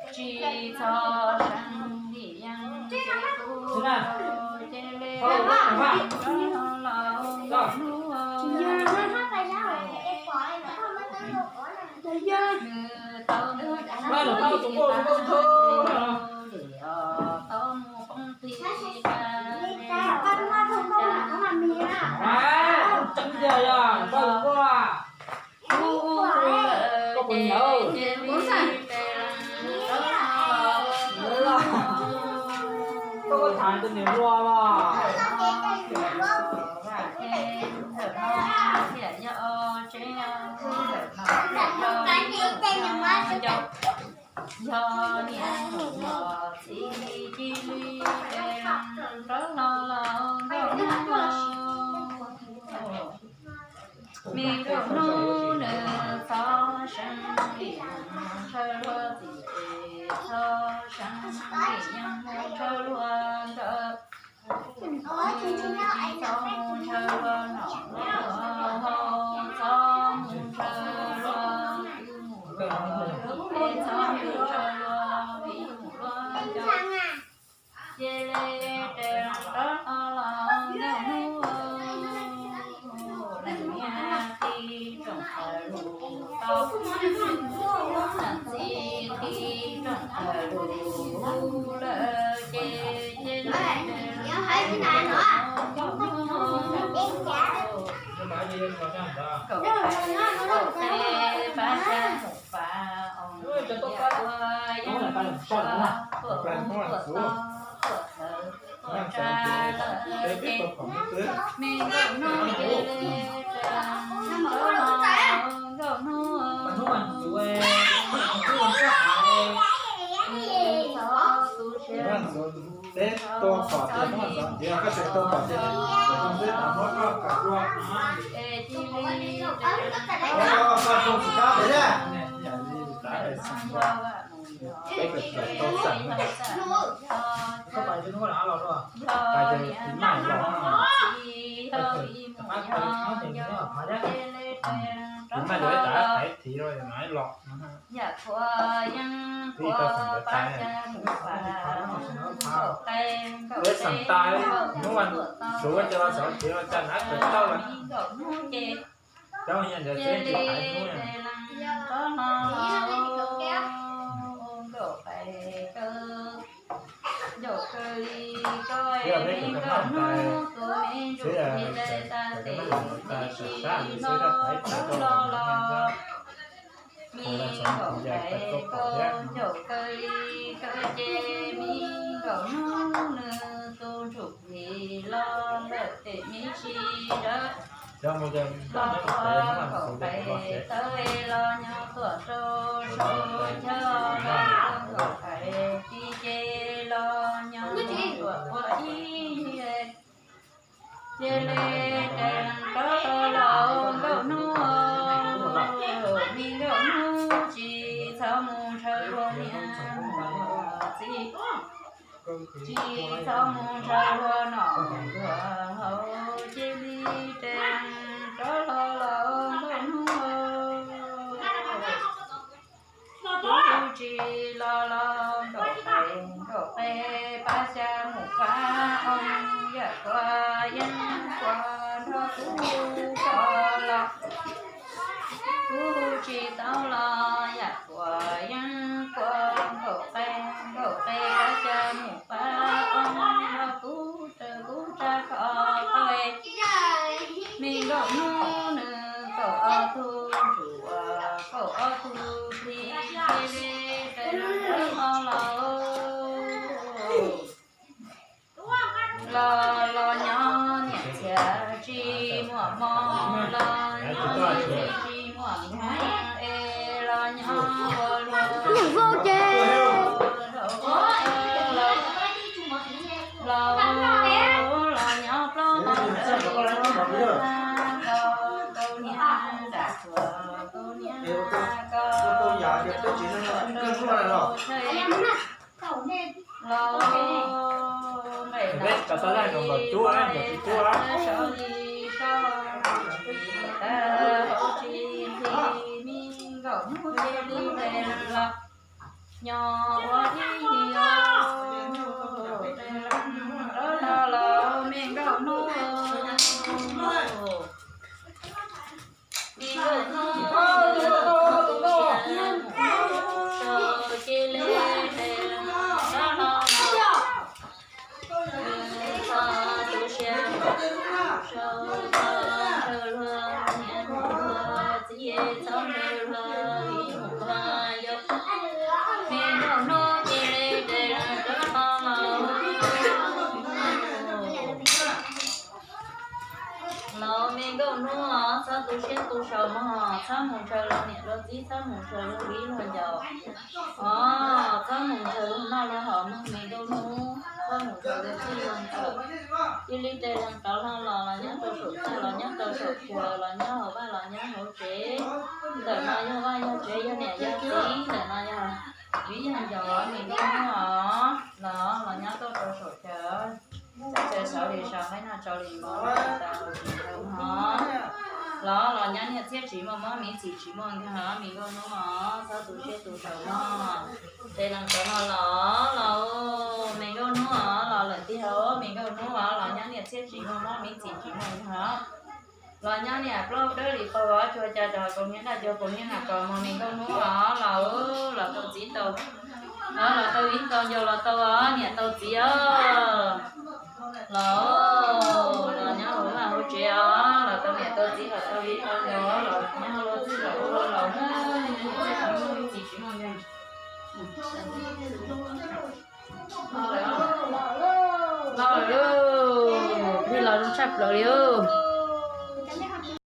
Tsis txhob seev vim yeej ces kuv ces le rov los hnub nws tau mus tau mus poob ti Yog niam los txiv cia li rov los los nkauj hnub, me nkauj hnub nws txhob seev vim ntshaw luag txiv, txhob seev vim yeej ntshaw luag nkawd. Txhob mus ntshaw luag nom luag haus, txhob mus ntshaw luag kwv mus luag, txhob mus ntshaw luag viv mus luag nco. Cia li rov los nkauj hnub, leej niam txiv tsoom tawv lus tau, leej niam txiv tsoom tawv lus lawm ces cia li nkauj hnub, kaum peb kaum peb pab xya mus pab oo, yam ua yeeb tuaj tuaj tod tuaj tawv tuaj tsa lawm ces me nkauj hnub cia li rov los nkauj hnub, txhob tu siab, txhob tu siab, es cia li rov los nkauj hnub. Yam qhuav yeeb qhuav pab xya mus pab, kaum peb kaum peb, me nkauj hnub ces cia li rov los nkauj peb kaum, ncaum kaw li koj me nkauj hnub, tus me ntsuj plig tais tas tes ib si no rov los los. Me nkauj peb kaum ncaum kaw li koj ces me nkauj hnub nws tus ntsuj plig los lawm tes me si rov los, kaum peb tawb los nyob tuaj rau saum chaw, kaum peb tib ce los nyob tuaj ua ib cia li rov los nkauj hnub, me nkauj hnub tsis txhob mus ntshaw luag niam luag txiv, tsis txhob mus ntshaw luag nom luag haus, cia li rov los los nkauj hnub. Kuv tsis los los nkaum peb, nkaum peb pab xya mus pab oo, yam kuv yeeb kuv nrog kuv koj los. Kuv tsis tau los yam kuv yeeb kuv nkaum peb, nkaum peb pab xya mus pab oo, nrog kuv raws kuv tsa koj tau. Me nkauj hnub nws kaum ob tug ntsuag, kaum ob tug plig, cia li rov los Los nqaim tas li, sawv li soj, tas hauv tsis nti, me nkauj hnub cia li tes los, nyob ua ib yig os, rov los los me nkauj hnub. Nyob ua ib yig os, cia li tes los, rov los los, txhob tu siab, txhob ntshaw luag, niam luag txiv, txhob ntshaw luag, ib mus luag yau, me nkauj hnub cia li tes los, rov los los. Los me nkauj hnub os, txhob tu siab tu saum mog, txhob mus ntshaw luag niam luag txiv, txhob mus ntshaw luag viv luag ncaus os, txhob mus ntshaw luag noj luag haus mog me nkauj hnub, txhob mus ntshaw luag txij luag nkawm. Cia li tes los rov los los, los nyob rau saum txaj, los nyob rau saum chaw, los nyob hauv vaj, los nyob hauv tsev. Ntawm no yog vaj yog tsev, yog niam yog txiv, ntawm no yog viv yog ncaus me nkauj hnub os, los los nyob rau saum chaw. Txaj chaw sawv li sawv, nqaij noj tsau li npau, tsis ntshaw luag os. Los los nyob niam txiab tsis muaj mob, miv txim tsis muaj nkeeg os me nkauj hnub os, txhob tu siab tu saum mog. Tes los rov los los los, me nkauj hnub os, los lawm tiag os me nkauj hnub os, los nyob niam txiab tsis muaj mob, miv txim tsis muaj nkeeg os. Los nyob niam plaub dawb li qaug os, cua cas rau kaus hniav daj, cua kaus hniav nag kos mog me nkauj hnub os, los los tau txiv tau, los tau viv tau ncaus los tau os, niam tau txiv os. Los los nyob hauv vaj hauv tsev os, los tau niam tau txiv, los tau viv tau ncaus, los nyob hauv luag txij los ua luag laus, txij tsis muaj nkeeg. Los lawm, plig los zoo tshaj plaws li os.